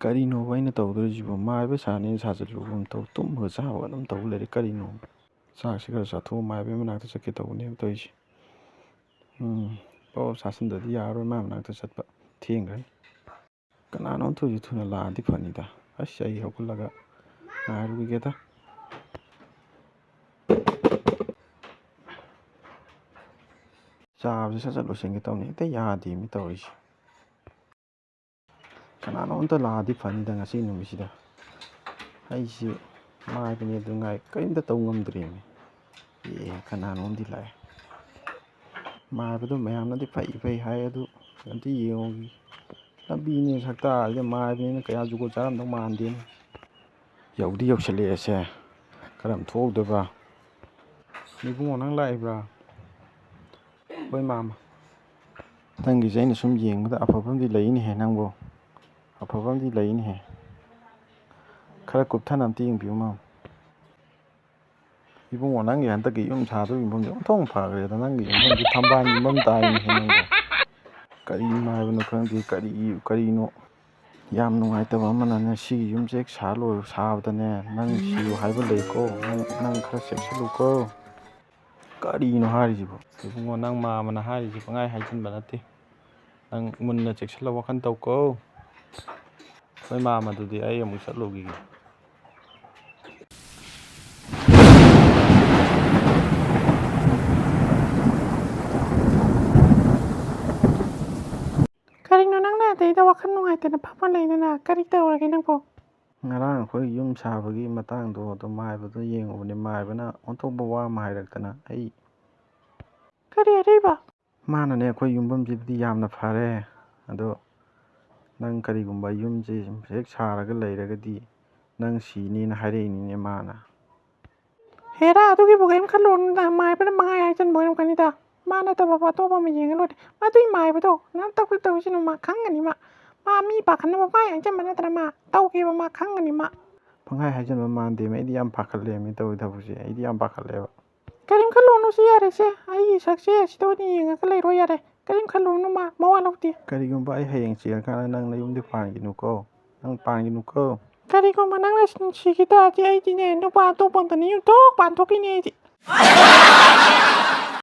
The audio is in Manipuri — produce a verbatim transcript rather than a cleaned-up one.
ꯀꯔꯤꯅꯣꯕ ꯑꯩꯅ ꯇꯧꯗꯣꯔꯤꯁꯤꯕꯨ? ꯃꯥꯏꯕ ꯁꯥꯅꯦꯅ ꯁꯥꯖꯤꯜꯂꯨꯕ ꯑꯃ ꯇꯧ, ꯇꯨꯝꯕꯒ ꯆꯥꯕꯒ ꯑꯗꯨꯝ ꯇꯧ ꯂꯩꯔꯦ꯫ ꯀꯔꯤꯅꯣ? ꯆꯥꯛꯁꯤ ꯈꯔ ꯆꯥꯊꯣꯛꯑ ꯃꯥꯏꯕꯒꯤ ꯃꯅꯥꯛꯇ ꯆꯠꯀꯦ ꯇꯧꯕꯅꯦꯕ ꯇꯧꯔꯤꯁꯦ꯫ ꯎꯝ, ꯄꯞ ꯄꯞ ꯆꯥꯁꯤꯟꯗ꯭ꯔꯗꯤ ꯌꯥꯔꯔꯣꯏ ꯃꯥꯏ ꯃꯅꯥꯛꯇ ꯆꯠꯄ꯫ ꯊꯦꯡꯈ꯭ꯔꯅꯤ꯫ ꯀꯅꯥꯅꯣ ꯊꯨꯁꯨ ꯊꯨꯅ ꯂꯥꯛꯑꯗꯤ ꯐꯅꯤꯗ꯫ ꯑꯁ, ꯑꯩ ꯍꯧꯒꯠꯂꯒ ꯉꯥꯏꯔꯨꯈꯤꯒꯦꯗ꯫ ꯆꯥꯕꯁꯦ ꯁꯠ ꯁꯠ ꯂꯣꯏꯁꯤꯟꯒꯦ ꯇꯧꯅꯤ, ꯍꯦꯛꯇ ꯌꯥꯗꯦꯃꯤ ꯇꯧꯔꯤꯁꯦ꯫ ꯀꯅꯥꯅꯣ ꯑꯝꯇ ꯂꯥꯛꯑꯗꯤ ꯐꯅꯤꯗ ꯉꯁꯤ ꯅꯨꯃꯤꯠꯁꯤꯗ꯫ ꯑꯩꯁꯦ ꯃꯥꯏꯕꯅꯦ ꯑꯗꯨ ꯉꯥꯏ ꯀꯔꯤꯝꯇ ꯇꯧ ꯉꯝꯗ꯭ꯔꯦꯃꯤ꯫ ꯑꯦ, ꯀꯅꯥꯅꯣꯝꯗꯤ ꯂꯥꯛꯑꯦ꯫ ꯃꯥꯏꯕꯗꯣ ꯃꯌꯥꯝꯅꯗꯤ ꯐꯩ ꯐꯩ ꯍꯥꯏ, ꯑꯗꯨ ꯑꯝꯇ ꯌꯦꯡꯉꯨꯒꯦ꯫ ꯂꯝꯕꯤꯅꯦ ꯁꯛꯇꯥꯁꯤꯗ ꯃꯥꯏꯕꯅꯤꯅ ꯀꯌꯥ ꯖꯨꯒꯣꯠ ꯆꯥꯔꯝꯗꯧ ꯃꯥꯟꯗꯦꯅꯦ꯫ ꯌꯧꯗꯤ ꯌꯧꯁꯜꯂꯛꯑꯦꯁꯦ꯫ ꯀꯔꯝ ꯊꯣꯛꯎꯗꯣꯏꯕ? ꯏꯕꯨꯡꯉꯣ, ꯅꯪ ꯂꯥꯛꯏꯕ꯭ꯔꯥ? ꯍꯣꯏ, ꯃꯥꯃ꯫ ꯅꯪꯒꯤꯁꯦ ꯑꯩꯅ ꯁꯨꯝ ꯌꯦꯡꯕꯗ ꯑꯐꯕ ꯑꯃꯗꯤ ꯂꯩꯅꯦꯍꯦ ꯅꯪꯕꯨ꯫ ꯑꯐꯕ ꯑꯃꯗꯤ ꯂꯩꯅꯦꯍꯦ꯫ ꯈꯔ ꯀꯨꯞꯊꯅ ꯑꯝꯇ ꯌꯦꯡꯕꯤꯌꯨ, ꯃꯥꯃ꯫ ꯏꯕꯨꯡꯉꯣ, ꯅꯪꯒꯤ ꯍꯟꯗꯛꯀꯤ ꯌꯨꯝ ꯁꯥꯗꯧꯔꯤꯕ ꯌꯨꯝꯐꯝꯁꯦ ꯑꯣꯟꯊꯣꯛꯅ ꯐꯈ꯭ꯔꯦꯗ꯫ ꯅꯪꯒꯤ ꯌꯨꯝꯐꯝꯁꯦ ꯊꯝꯕꯥꯜ ꯌꯨꯝꯐꯝ ꯇꯥꯏꯅꯦꯍꯦ ꯅꯪꯕꯨ꯫ ꯀꯔꯤꯅꯣ ꯍꯥꯏꯕꯅꯣ ꯈꯪꯗꯦ, ꯀꯔꯤ, ꯀꯔꯤꯅꯣ? ꯌꯥꯝ ꯅꯨꯡꯉꯥꯏꯇꯕ ꯑꯃꯅꯅꯦ, ꯁꯤꯒꯤ ꯌꯨꯝꯁꯦ ꯍꯦꯛ ꯁꯥ ꯂꯣꯏ-, ꯁꯥꯕꯗꯅꯦ, ꯅꯪ ꯁꯤꯌꯨ ꯍꯥꯏꯕ ꯂꯩꯀꯣ, ꯅꯪ, ꯅꯪ ꯈꯔ ꯆꯦꯛꯁꯤꯜꯂꯨꯀꯣ꯫ ꯀꯔꯤꯅꯣ ꯍꯥꯏꯔꯤꯁꯤꯕꯣ? ꯏꯕꯨꯡꯉꯣ, ꯅꯪ ꯃꯥꯃꯅ ꯍꯥꯏꯔꯤꯁꯤ ꯄꯪꯍꯥꯏ ꯍꯥꯏꯖꯤꯟꯕ ꯅꯠꯇꯦ꯫ ꯅꯪ ꯃꯨꯟꯅ ꯆꯦꯛꯁꯤꯜꯂꯒ ꯋꯥꯈꯜ ꯇꯧꯀꯣ꯫ ꯑꯩꯈꯣꯏ ꯃꯥꯃꯗꯨꯗꯤ ꯑꯩ ꯑꯃꯨꯛ ꯆꯠꯂꯨꯈꯤꯒꯦ꯫ ꯀꯔꯤꯅꯣ ꯅꯪꯅ ꯑꯗꯩꯗ ꯋꯥꯈꯜ ꯅꯨꯡꯉꯥꯏꯇꯅ ꯐꯝꯃ ꯂꯩꯗꯨꯅ? ꯀꯔꯤ ꯇꯧꯔꯒꯦ ꯅꯪꯕꯣ? ꯉꯔꯥꯡ ꯑꯩꯈꯣꯏ ꯌꯨꯝ ꯁꯥꯕꯒꯤ ꯃꯇꯥꯡꯗꯣ ꯑꯗꯨ ꯃꯥꯏꯕꯗꯣ ꯌꯦꯡꯉꯨꯕꯅꯦ, ꯃꯥꯏꯕꯅ ꯑꯣꯟꯊꯣꯛꯄ ꯋꯥ ꯑꯃ ꯍꯥꯏꯔꯛꯇꯅ ꯑꯩ ꯀꯔꯤ ꯑꯔꯤꯕ? ꯃꯥꯅꯅꯦ, ꯑꯩꯈꯣꯏ ꯌꯨꯝꯐꯝꯁꯤꯕꯨꯗꯤ ꯌꯥꯝꯅ ꯐꯔꯦ, ꯑꯗꯣ ꯅꯪ ꯀꯔꯤꯒꯨꯝꯕ ꯌꯨꯝꯁꯦ ꯍꯦꯛ ꯁꯥꯔꯒ ꯂꯩꯔꯒꯗꯤ ꯅꯪ ꯁꯤꯅꯤꯅ ꯍꯥꯏꯔꯛꯏꯅꯤꯅꯦ ꯃꯥꯅ꯫ ꯍꯦꯔꯥ, ꯑꯗꯨꯒꯤꯕꯨ ꯀꯔꯤꯝ ꯈꯜꯂꯨꯔꯅꯨꯗ, ꯃꯥꯏꯕꯅ ꯃꯉꯥꯏ ꯍꯥꯏꯖꯟꯕ ꯑꯣꯏꯔꯝꯒꯅꯤꯗ꯫ ꯃꯥ ꯅꯠꯇꯕ ꯑꯇꯣꯞꯄ ꯑꯃ ꯌꯦꯡꯉ ꯂꯣꯏꯔꯦ꯫ ꯃꯗꯨꯏ ꯃꯥꯏꯕꯗꯣ ꯅꯪ ꯇꯧꯁꯨ ꯇꯧꯁꯤꯅꯨ, ꯃꯥ ꯈꯪꯒꯅꯤ ꯃꯥ꯫ ꯃꯥ ꯃꯤ ꯄꯥꯈꯠꯅꯕ ꯄꯥꯏ ꯍꯥꯏꯖꯟꯕ ꯅꯠꯇ꯭ꯔ ꯃꯥ? ꯇꯧꯒꯦꯕ ꯃꯥ ꯈꯪꯒꯅꯤ ꯃꯥ꯫ ꯄꯪꯍꯥꯏ ꯍꯥꯏꯖꯟꯕ ꯃꯥꯟꯗꯦ, ꯑꯩꯗꯤ ꯌꯥꯝ ꯄꯥꯈꯠꯂꯦ ꯃꯤ ꯇꯧꯔꯤ ꯊꯕꯛꯁꯦ, ꯑꯩꯗꯤ ꯌꯥꯝ ꯄꯥꯈꯠꯂꯦꯕ꯫ ꯀꯔꯤꯝ ꯈꯜꯂꯨꯅꯨꯁꯦ, ꯌꯥꯔꯦꯁꯦ꯫ ꯑꯩꯒꯤ ꯁꯛꯁꯦ ꯑꯁꯤꯗ ꯑꯣꯏꯅ ꯌꯦꯡꯉꯒ ꯂꯩꯔꯣ ꯌꯥꯔꯦ꯫ ꯀꯔꯤꯝ ꯈꯜꯂꯨꯅꯨ ꯃꯥ, ꯃꯋꯥ ꯂꯧꯗꯦ꯫ ꯀꯔꯤꯒꯨꯝꯕ ꯑꯩ ꯍꯌꯦꯡ ꯆꯦꯜꯂꯀꯥꯟꯗ ꯅꯪ ꯅꯌꯨꯝꯗꯤ ꯄꯥꯟꯈꯤꯅꯨꯀꯣ꯫ ꯅꯪ ꯄꯥꯟꯒꯅꯨꯀꯣ꯫ ꯀꯔꯤꯒꯨꯝꯕ ꯅꯪꯅ ꯁꯤꯈꯤ ꯇꯥꯔꯗꯤ ꯑꯩꯗꯤꯅꯦ ꯅꯨꯄꯥ ꯑꯇꯣꯞꯄ ꯑꯝꯇꯅ ꯌꯨꯝꯊꯣꯛ ꯄꯥꯟꯊꯣꯛꯈꯤꯅꯤ ꯑꯩꯗꯤ꯫